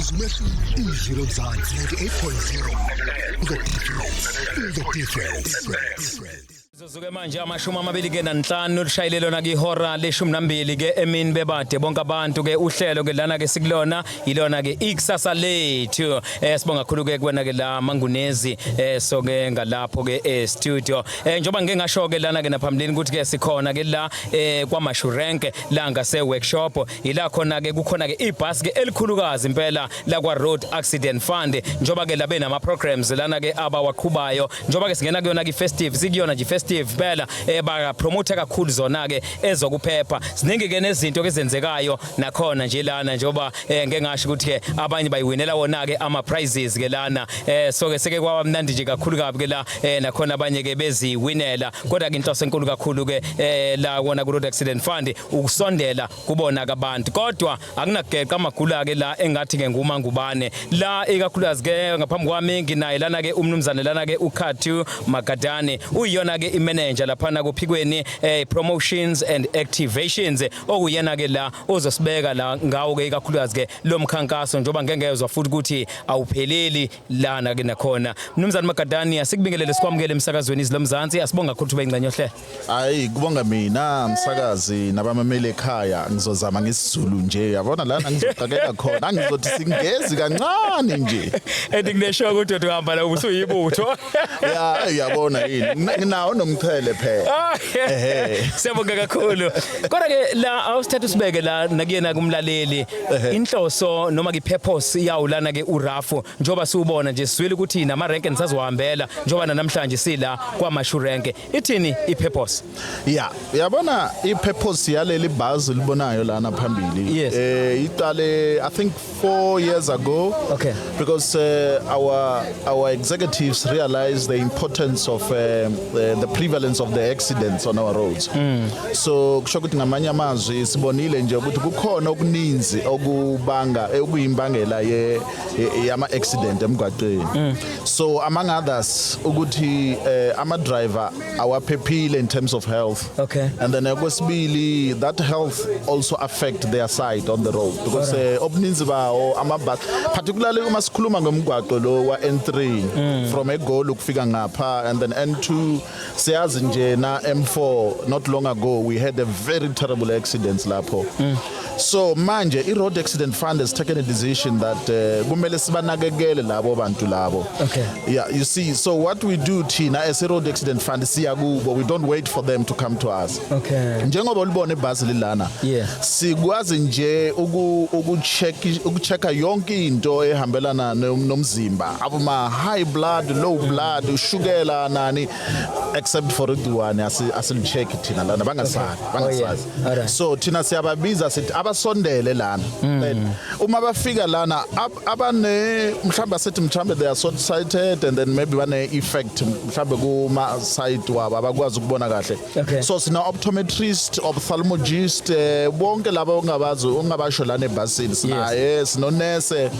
Sizwe umehluko. Izwi Lomzansi 98.0. The difference. The difference. Zuzuke manje 25 lushayile lona kihora le-12 ke emini bebade bonke abantu ke uhlelo ke lana ke sikulona ilona ke ikusasa lethu. Sibonga kakhulu ke kuwena ke la Mangunezi, so ke ngalapho ke e studio, njengoba ngike ngasho ke lana ke naphambilini ukuthi ke sikhona ke la KwaMashu rank la ngase workshop, ila khona ke kukhona ke ibhasi ke elikhulukazi impela la kwa Road Accident Fund, njengoba ke labe nama programs lana ke abawaqhubayo, njengoba ke singena kuyona ke festive, sikuyona nje festive phela, ba promote kakhulu zona ke ezokuphepha. Ziningi ke nezinto ke ezenzekayo nakhona nje lana, njengoba ngeke ngasho ukuthi ke abanye bayiwinela wona ke ama prizes ke lana. So ke seke kwaba mnandi nje kakhulu kabi ke la, nakhona abanye ke beziwinela, kodwa ke inhloso enkulu kakhulu ke la wona ku Road Accident Fund ukusondela kubona kabantu, kodwa akunakugeqa amagula ke la engathi ke nguma ngubane la, ikakhulukazi ke ngaphambi kwami nginaye lana ke umnumzane lana ke uKhathu Magadane, uyiyona ke imanager laphana kuphikweni promotions and activations, okuyena ke la ozosibeka la ngawo ke ikakhulukazi ke lo mkhankaso, njengoba ngeke ngezwa futhi ukuthi awupheleli lana ke nakhona. Mnumzane Magadani, asikubingelele, sikwamukele emsakazweni Izwi Lomzansi. Asibonga kakhulu ukuthi ingxenye yohlelo. Hayi, kubonga mina msakazi nabamameli ekhaya. Ngizozama ngesiZulu nje, yabona lana ngizoqakeka khona, angizothi singezi kancane nje. And nginesho ukuthi uthi uhamba la usuyibutho. Ya, uyabona yini, nginawo nomchele phela. Ehhe. Siyabonga kakhulu. Kodwa ke la awusithatha usibeke la nakuyena kumlaleli inhloso noma ke purpose yawo lana ke uRAF, njengoba siubona nje, sizwile ukuthi nama rank nisazohambela, njengoba namhlanje sila KwaMashu rank, ithini ipurpose? Ya, uyabona i-purpose yaleli bhazi libonayo lana phambili, iqale I think 4 years ago, because our executives realized the importance of the prevalence of the accidents on our roads. So kusho ukuthi ngamanye amazwi sibonile nje ukuthi kukhona okuninzi okubanga okuyimbangela ye yama accident emgwaqeni. So among others ukuthi ama driver awaphephile in terms of health. And then okwesibili, that health also affect their sight on the road, because obuninzi bawo amabhasi, particularly uma sikhuluma ngomgwaqo lo wa N3 from eGoli ukufika ngapha and then N2, siyazi nje na M4, not long ago we had a very terrible accidents lapho. So manje i-Road Accident Fund has taken a decision that kumele sibanakekele labo bantu labo. Yeah, you see, so what we do thina as a Road Accident Fund, siya kubo. We don't wait for them to come to us. Njengoba ulibona ibhasi lilana, sikwazi nje ukucheck ukuchecka yonke into ehambelana nomzimba, abuma high blood, low blood, ushukela nani, except for igciwane asilicheck thina lana, bangasabi, bangasazi. So thina siyababiza, sithi abasondele lana. Then uma bafika lana, abane mhlawumbe asithi mhlawumbe they are short sighted and then maybe bane effect mhlawumbe kuma side wabo, abakwazi ukubona kahle. So sina optometrist, ophthalmologist, bonke labo ongabazi ongabasho lana ebhasini sinaye, sinonese.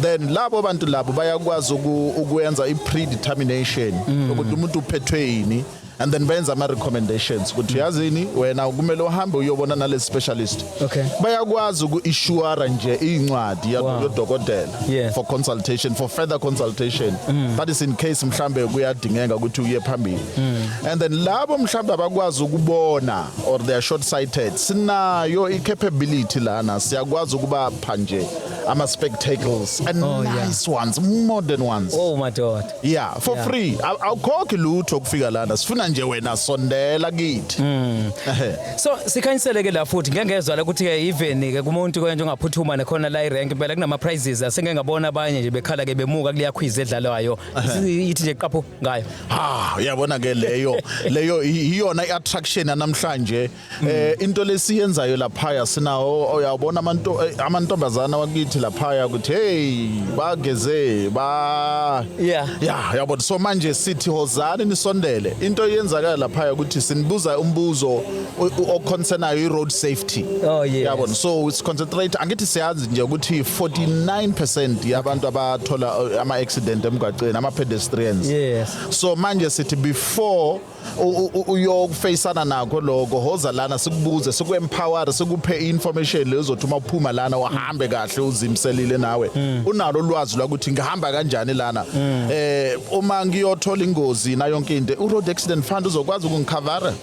Then labo bantu labo bayakwazi ukwenza i-predetermination ukuthi umuntu uphethwe yini, and then benza ama recommendations ukuthi yazini wena kumele uhambe uyobona nale specialist. Bayakwazi uku-issuera nje incwadi yodokotela for consultation, for further consultation. That is in case mhlambe kuyadingeka ukuthi uye phambili. And then labo mhlambe abakwazi ukubona or they are short sighted, sinayo i-capability lana, siyakwazi ukubapha nje ama spectacles and nice ones, modern ones. Oh madoda. Yeah, for free. Awukhokhi lutho kufika lana, sifuna nje wena sondela kithi. Ehe. So sikhanyisele ke la futhi, ngeke ngezwa la ukuthi ke even ke kumuntu ke nje ongaphuthuma nekhona la irank impela kunama prizes, asengeke ngabona abanye nje bekhala ke bemuka kuleya quiz edlalwayo. Ithi nje qapho ngayo. Ha, uyabona ke leyo iyona iattraction namhlanje. Into lesiyenzayo laphaya, sinawo, uyabona amantombazana wakithi laphaya ukuthi hey, bageze ba yeah, yabona. So manje sithi hozani nisondele. Into eyenzakala laphaya ukuthi sinibuza umbuzo oconcernayo i-road safety. Yabona, so it's concentrate, angithi siyazi nje ukuthi 49% yabantu abathola ama accident emgwaqeni ama pedestrians. So manje sithi before uyokufacana nakho lokho, hoza lana sikubuze, siku-empower, sikuphe information leyo uzothi uma uphuma lana uhambe kahle uziphe. uzimiselile nawe, unalo ulwazi lwakuthi ngihamba kanjani lana, uma ngiyothola ingozi na yonke into, u-Road Accident Fund uzokwazi ukungicovera,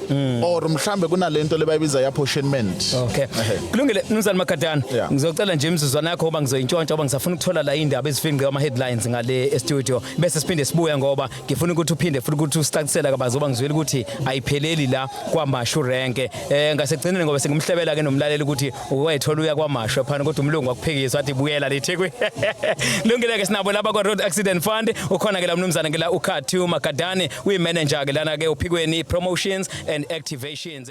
or mhlambe kunalento lebayibiza ya-apportionment. Okay. Kulungile, Mnumzane Magadana. Ngizocela nje imizuzwana yakho ngoba ngizoyintshontsha, ngoba ngisafuna ukuthola la indaba ezifinqe ama headlines ngale e-studio. Bese siphinde sibuya, ngoba ngifuna ukuthi uphinde futhi ukuthi usicacisela kabazi, ngoba ngizwile ukuthi ayipheleli la KwaMashu rank. Ngasekugcineni, ngoba sengimhlebela ke nomlaleli ukuthi uwayithola uya KwaMashu phana, kodwa umlungu wakuphikisa wathi buyela leThekwini. Kulungile ke, sinabo laba kwa Road Accident Fund. Ukhona ke la mnumzane ke la uKhathu Magadane, uyi manager ke lana ke uphikweni promotions and activations.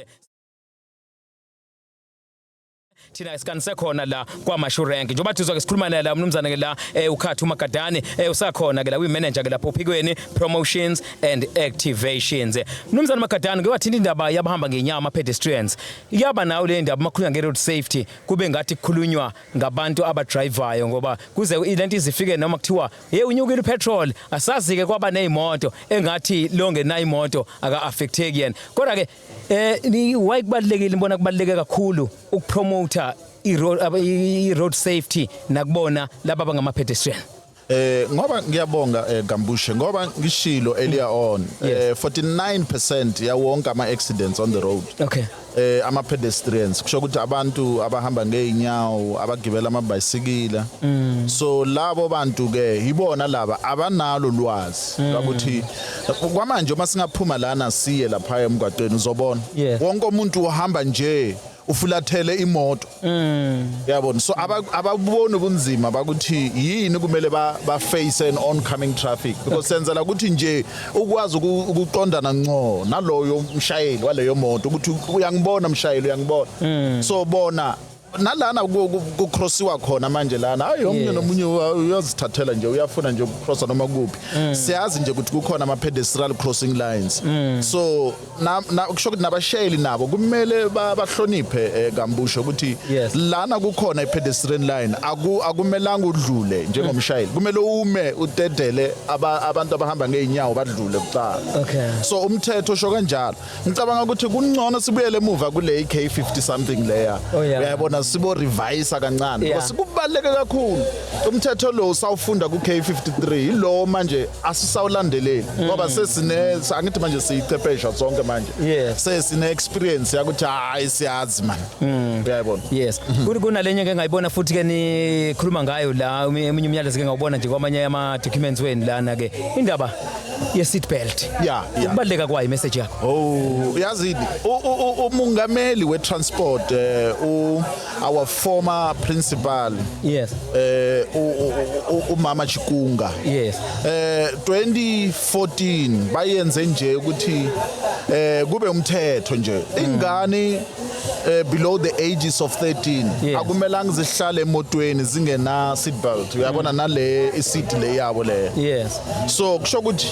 Thina isikanise khona la KwaMashu rank, njengoba thuzwa ke sikhuluma naye la umnumzane ke la uKhathu Magadane, usakhona ke la, uyi manager ke lapho uphikweni promotions and activations. Mnumzane Magadane, ke wathinta indaba yabahamba ngenyawo, pedestrians. Iyaba nawo le ndaba makhulunywa nge-road safety, kube ngathi kukhulunywa ngabantu abadrivayo, ngoba kuze lento izifike noma kuthiwa hey, unyukile upetrol, asazi ke kwaba nezimoto engathi lo ngenayo imoto aka affecteki yena. Kodwa ke ni why kubalekile, ngibona kubaleke kakhulu ukupromota i-road safety nakubona laba abangama pedestrian? Ngoba ngiyabonga, Gambushe, ngoba ngishilo earlier on, 49% yawonke ama accidents on the road ama pedestrians, kusho ukuthi abantu abahamba ngeenyawo, abagibela amabhayisikila. So labo bantu ke yibona laba abanalo ulwazi ukuthi kwamanje uma singaphuma lana siye lapha emgwaqweni, uzobona wonke umuntu uhamba nje ufulathele imoto, yabona. So ababoni ubunzima bakuthi yini kumele ba face an oncoming traffic, because senzela ukuthi nje ukwazi ukuqondana ngco naloyo mshayeli waleyo moto, ukuthi uyangibona mshayeli, uyangibona. So bona nalana kucrossiwa khona manje lana, hayi, omunye nomunye uyazithathela nje, uyafuna nje ukucrossa noma kuphi. Siyazi nje ukuthi kukhona ama pedestrian crossing lines, so na kusho ukuthi nabashayeli nabo kumele bahloniphe, Gambusho, ukuthi lana kukhona i-pedestrian line, akumelanga udlule njengomshayeli, kumele ume udedele abantu abahamba ngeenyawo badlule kuqala. So umthetho usho kanjalo. Ngicabanga ukuthi kungcono sibuyele emuva kule K50 something leya, uyayibona, sibo revise kancane, because kubaluleke kakhulu. Umthetho lo sawufunda ku K53 lo, manje asisawulandeleli ngoba sesine, angithi manje siyichwephesha sonke manje, sesine experience yakuthi hayi, siyazi man, uyayibona. Yes. Kunalenye ke ngayibona futhi ke nikhuluma ngayo la, eminye umyalezo ke ngawubona nje kwamanye ama documents wenu lana ke, indaba ye seat belt. Ukubaluleka kwayo, message yakho. Oh, yazini, umongameli we-transport, our former principal, umama Chikunga, 2014 bayenze nje ukuthi kube umthetho nje, ingane below the ages of 13 akumelanga zihlale emotweni zingena seat belt, uyabona, nale iseat le yabo le. So kusho ukuthi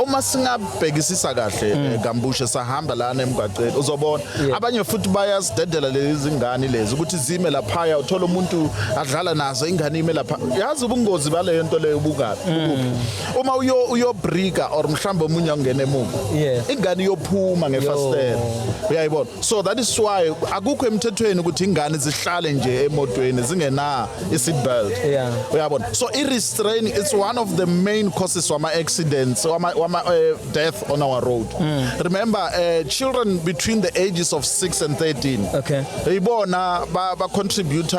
uma singabhekisisa kahle, Gambushe, sahamba lana emgwaqeni, uzobona abanye futhi bayasidedela lezi zingane lezi ukuthi zime laphaya, uthola umuntu adlala nazo ingane ime lapha. Yazi ubungozi baleyo nto leyo bungaphi? Ukuphi uma uyo brika or mhlawumbe omunye angena emuva, ingane iyophuma ngefasitela, uyayibona. So that is why akukho emthethweni ukuthi ingane zihlale nje emotweni zingena i-seat belt, uyabona. So i-restrain, it's one of the main causes wama accidents, wama death on our road. Remember, children between the ages of 6 and 13 ibona ba contributor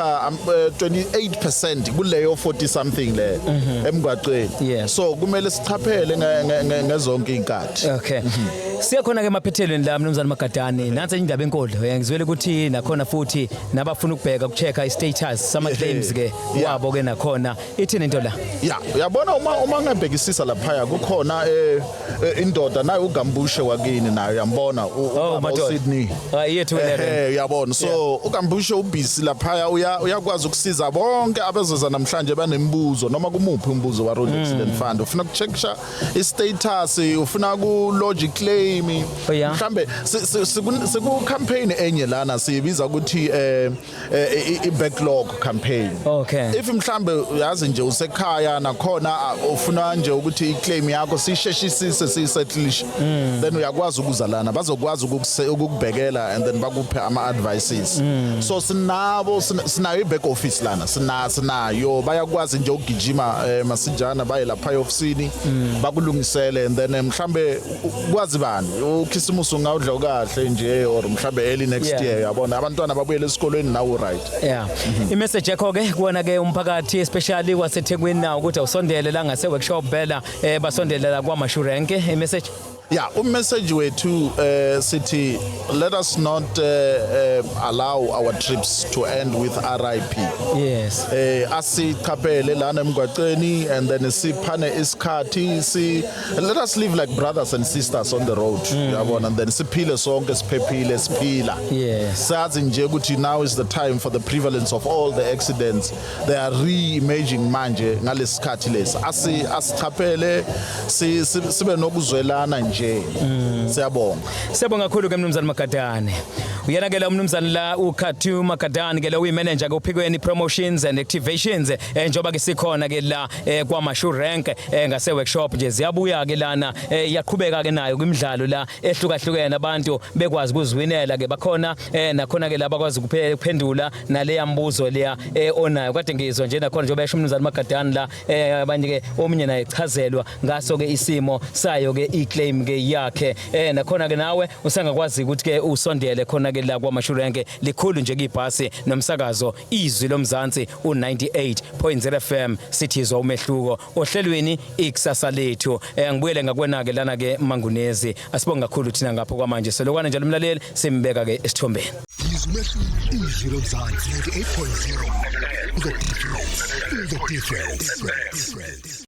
28% kuleyo 40 something le emgwaqweni. So kumele sichaphele ngezonke inkathi. Okay. Siya khona ke emaphethelweni la, mnumzane Magadane. Nansi indaba enkulu. Ngizwele ukuthi nakhona futhi nabafuna ukubheka, ukuchecka i-status sama claims ke wabo ke nakhona. Ithini into la? Ya, uyabona, uma ngabhekisisa laphaya kukhona indoda nayo, uGambushe wakini nayo, uyambona, Oh, ubaba madoda. uSydney. Ah, yethu le. Uyabona, so uGambushe ubusy laphaya, uyakwazi ukusiza bonke abezoza namhlanje banembuzo, noma kumuphi umbuzo wa Road Accident Fund, ufuna ukuchecksha i-status, ufuna ku lodge claim. Mhlambe siku campaign enye lana. Thina siyibiza ukuthi i-backlog campaign. If mhlambe uyazi nje usekhaya nakhona, ufuna nje ukuthi i-claim yakho sisheshisise, siyisettlishe, then uyakwazi ukuza lana, bazokwazi ukukubhekela and then bakuphe ama-advices. So sinabo, sinayo i-back office lana, sinayo, bayakwazi nje ukugijima masijana baye lapha e-ofisini, bakulungisele and then mhlambe kwazi bani, ukhisimusi ungawudla kahle nje or mhlambe early next year, yabona, abantwana babuyele esikolweni nawo, right? Yeah. I-message yakho ke kuwona ke umphakathi, especially waseThekwini nawo, ukuthi awusondele la ngase workshop bela, basondele la KwaMashu rank, i-message? Yeah, ummessage wethu sithi let us not allow our trips to end with RIP. Asiqaphele lana emgwaqeni and then siphane isikhathi, si let us live like brothers and sisters on the road. Yabona, and then siphile sonke, siphephile, siphila. Sazi nje ukuthi now is the time for the prevalence of all the accidents. They are re-emerging manje ngalesikhathi lesi. Asiqaphele, sibe nokuzwelana nje. Siyabonga. Siyabonga kakhulu ke, mnumzane Magadane. Uyena ke la umnumzane la uKhathu Magadane ke lo uyi-manager kuphikweni promotions and activations, njengoba ke sikhona ke la KwaMashu rank, ngase workshop nje. Ziyabuya ke lana, iyaqhubeka ke nayo kwimidlalo la ehlukahlukene, abantu bekwazi ukuziwinela ke, bakhona nakhona ke labakwazi ukuphendula naleya mbuzo leya onayo. Kade ngizwa nje nakhona njengoba esho umnumzane Magadane la, abanye ke omunye naye echazelwa ngaso ke isimo sayo ke i-claim ke yakhe, nakhona ke nawe usangakwazi ukuthi ke usondele khona ke la KwaMashu rank. Likhulu nje kibhasi nomsakazo Izwi Lomzansi u98.0 FM, sithizwa umehluko ohlelweni Ikusasa Lethu. Ngibuyele ngakwena ke lana ke Mangunezi. Asibonga kakhulu thina ngapho kwamanje, solokwana njalo umlaleli simbeka ke esithombeni. Yizwa umehluko. Izwi Lomzansi 98.0. The difference. The difference.